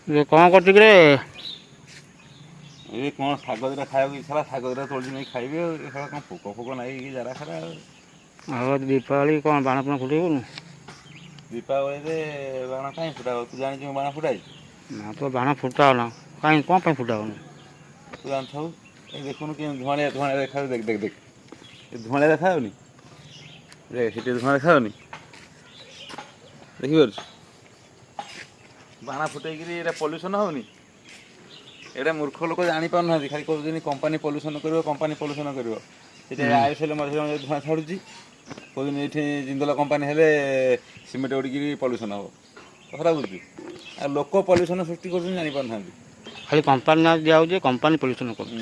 ଇଏ କ'ଣ କରୁଛୁ କିରେ? ଏ କ'ଣ ଶାଗ ଦିଟା ଖାଇବାକୁ ଇଚ୍ଛା ହେଲା, ଶାଗ ଦିଟା ତୋଳି ନେଇ ଖାଇବି। ଆଉ ଏ ଶଳା କ'ଣ ପୋକ ଫୋକ ନାଗିକି ଜାରା ଖରା ଆଉ। ଆଉ ଦୀପାବଳି କ'ଣ ବାଣ ଫାଣ ଫୁଟେଇବୁନୁ? ଦୀପାବଳିରେ ବାଣ କାହିଁ ଫୁଟାବ? ତୁ ଜାଣିଛୁ ମୁଁ ବାଣ ଫୁଟାଇ? ନା ତ ବାଣ ଫୁଟାଅନା କାହିଁ, କ'ଣ ପାଇଁ ଫୁଟାଉନୁ? ତୁ ଜାଣିଥାଉ। ଏ ଦେଖୁନୁ କେମିତି ଧୂଆଁଳିଆ ଧୂଆଁଳିଆ ଦେଖାଯାଉଛି। ଦେଖ ଦେଖ ଦେଖ, ଏ ଧୂଆଁଳିଆ ଦେଖାଯାଉନି? ଦେଖ, ସେଠି ଧୂଆଁ ଦେଖାଯାଉନି? ଦେଖିପାରୁଛୁ? ବାଣ ଫୁଟେଇକିରି ଏଇଟା ପଲ୍ୟୁସନ୍ ହେଉନି? ଏଇଟା ମୂର୍ଖ ଲୋକ ଜାଣିପାରୁନାହାନ୍ତି। ଖାଲି କହୁଛନ୍ତି କମ୍ପାନୀ ପଲ୍ୟୁସନ୍ କରିବ, କମ୍ପାନୀ ପଲ୍ୟୁସନ୍ କରିବ। ସେଠି ଆୟୁଷେଲ ମଝିରେ ମଝିରେ ଧୂଆଁ ଛାଡ଼ୁଛି। କହୁଛନ୍ତି ଏଇଠି ଜିନ୍ଦଲ କମ୍ପାନୀ ହେଲେ ସିମେଣ୍ଟ ଉଡ଼ିକିରି ପଲ୍ୟୁସନ୍ ହେବ। କଥାଟା ବୁଝୁଛୁ? ଆଉ ଲୋକ ପଲ୍ୟୁସନ୍ ସୃଷ୍ଟି କରୁଛନ୍ତି, ଜାଣିପାରୁନାହାନ୍ତି। ଖାଲି କମ୍ପାନୀ ନାଁ ଦିଆହେଉଛି, କମ୍ପାନୀ ପଲ୍ୟୁସନ୍ କରୁଛି।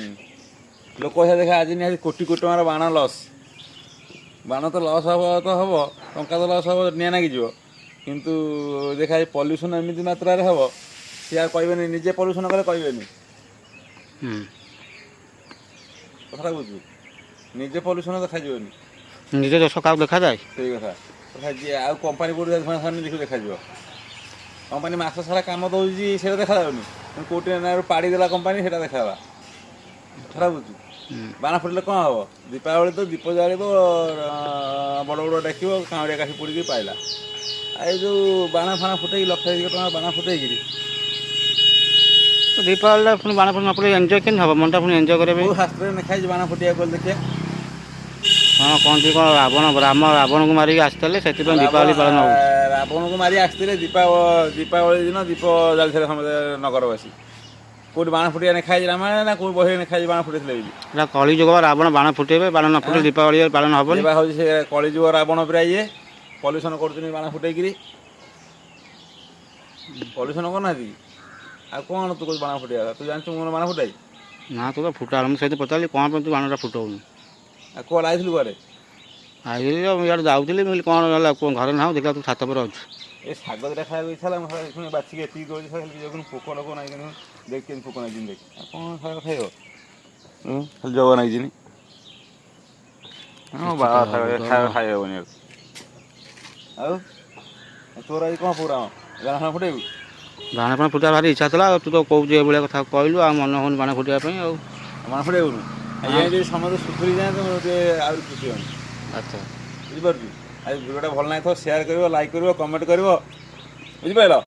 ଲୋକ ପଇସା ଦେଖା, ଆଜି ନିହାତି କୋଟି କୋଟି ଟଙ୍କାର ବାଣ ଲସ୍। ବାଣ ତ ଲସ୍ ହେବ ତ ହେବ, ଟଙ୍କା ତ ଲସ୍ ହେବ, ନିଆଁ ଲାଗିଯିବ। କିନ୍ତୁ ଦେଖା, ଏ ପଲ୍ୟୁସନ୍ ଏମିତି ମାତ୍ରାରେ ହେବ, ସିଏ ଆଉ କହିବେନି। ନିଜେ ପଲ୍ୟୁସନ୍ କଲେ କହିବେନି। କଥାଟା ବୁଝୁ, ନିଜେ ପଲ୍ୟୁସନ୍ ଦେଖାଯିବନି। ନିଜ ଦୋଷ କାହାକୁ ଦେଖାଯାଏ? ସେଇ କଥା କଥା। ଯିଏ ଆଉ କମ୍ପାନୀ କୋଉଠି ଧୂଆଁ ଛାଡ଼ୁନି ଦେଖିବୁ, ଦେଖାଯିବ। କମ୍ପାନୀ ମାସ ସାରା କାମ ଦେଉଛି, ସେଇଟା ଦେଖାଯାଉନି। କିନ୍ତୁ କୋଉଠି ନା ପାଡ଼ି ଦେଲା କମ୍ପାନୀ, ସେଇଟା ଦେଖାହେବା। କଥାଟା ବୁଝୁ। ବାଣ ଫୁଟିଲେ କ'ଣ ହେବ? ଦୀପାବଳି ତ ଦୀପ ଜାଳିବ, ବଡ଼ ବଡ଼ ଡାକିବ, କାଉଁରିଆ କାଠି ପୋଡ଼ିକି ପାଇଲା। ଆଉ ଏ ଯେଉଁ ବାଣ ଫାଣ ଫୁଟେଇକି ଲକ୍ଷ ଲକ୍ଷ ଟଙ୍କା ବାଣ ଫୁଟେଇକିରି। ତ ଦୀପାବଳିଟା ପୁଣି ବାଣ ଫାଣ ନ ଫୁଟେଇ ଏନ୍ଜୟ କେମିତି ହେବ? ମନଟା ପୁଣି ଏନ୍ଜୟ କରିବା ପାଇଁ। କୋଉ ଶାସ୍ତ୍ରରେ ଲେଖା ହେଇଛି ବାଣ ଫୁଟିବାକୁ କହିଲେ ଦେଖିବା। ହଁ, କହନ୍ତି କ'ଣ ରାବଣ, ରାମ ରାବଣକୁ ମାରିକି ଆସିଥିଲେ, ସେଥିପାଇଁ ଦୀପାବଳି ପାଳନ ହେଉଛି। ରାବଣକୁ ମାରି ଆସିଥିଲେ, ଦୀପାବଳି ଦିନ ଦୀପ ଜାଳିଥିଲେ ସମସ୍ତେ ନଗରବାସୀ। କୋଉଠି ବାଣ ଫୁଟିବା ଲେଖା ହେଇଛି ରାମାୟଣ ନା କୋଉ ବହିରେ ଲେଖା ହେଇଛି ବାଣ ଫୁଟେଇଥିଲେ ବୋଲି? ଏଇଟା କଳିଯୁଗ ବା, ରାବଣ ବାଣ ଫୁଟେଇବେ। ବାଣ ନ ଫୁଟେଇଲେ ଦୀପାବଳି ପାଳନ ହେବନି। ଏ ବା ହେଉଛି ସେ କଳିଯୁଗ ରାବଣ ପୁରା। ଇଏ ପଲ୍ୟୁସନ୍ କରୁଛନ୍ତି ବାଣ ଫୁଟେଇକିରି। ପଲ୍ୟୁସନ୍ କରୁନାହାନ୍ତି କି? ଆଉ କ'ଣ ତୁ କହୁଛୁ ବାଣ ଫୁଟେଇବା କଥା? ତୁ ଜାଣିଛୁ ମୁଁ ବାଣ ଫୁଟାଇ? ନା, ତୁ ତ ଫୁଟା। ମୁଁ ସେଇଠି ପଚାରିଲି, କ'ଣ ପାଇଁ ତୁ ବାଣଟା ଫୁଟଉନୁ? ଆଉ କୁଆଡ଼େ ଆଇଥିଲୁ, କୁଆଡ଼େ? ଆଇଥିଲି ତ, ମୁଁ ଇଆଡ଼େ ଯାଉଥିଲି। ମୁଁ କହିଲି କ'ଣ ହେଲା, କ'ଣ ଘରେ ନାହୁଁ, ଦେଖିଲା ତୁ ଛାତ ଉପରେ ଅଛୁ। ଏ ଶାଗ ଦିଟା ଖାଇବାକୁ ଇଚ୍ଛା ହେଲା, ମୁଁ ଶୁଣି ବାଛିକି ଏତିକି ତୋଳିଛି। ଖାଲି ଦେଖୁନୁ ପୋକ ଲୋକ ନାଇଁ, ଦେଖ କେମିତି ପୋକ ନାଗିଛନ୍ତି ଦେଖ। ଆଉ କ'ଣ ଶାଗ ଖାଇବ? ଖାଲି ଜବ ନାଗିച്ചിନି। ହଁ, ଶାଗ ଖାଇ ହେବନି। ଆଉ ଆଉ ତୋର ଆଜି କ'ଣ ପ୍ରୋଗ୍ରାମ? ବାଣ ଫାଣ ଫୁଟେଇବୁ? ବାଣ ଫାଣ ଫୁଟେଇବା ଭାରି ଇଚ୍ଛା ଥିଲା। ଆଉ ତୁ ତ କହୁଛୁ ଏଭଳିଆ କଥା କହିଲୁ, ଆଉ ମନ ହେଉନି ବାଣ ଫୁଟେଇବା ପାଇଁ ଆଉ। ବାଣ ଫୁଟେଇବୁନୁ? ଆଜ୍ଞା, ଯଦି ସମସ୍ତେ ସୁଧୁରି ଯାଆନ୍ତି, ମୁଁ ଟିକେ ଆହୁରି ଖୁସି ହୁଅନ୍ତି। ଆଚ୍ଛା। ବୁଝିପାରୁଛୁ? ଆଜି ଭିଡ଼ିଓଟା ଭଲ ଲାଗିଥିବ, ସେୟାର କରିବ, ଲାଇକ୍ କରିବ, କମେଣ୍ଟ କରିବ। ବୁଝିପାରିଲ?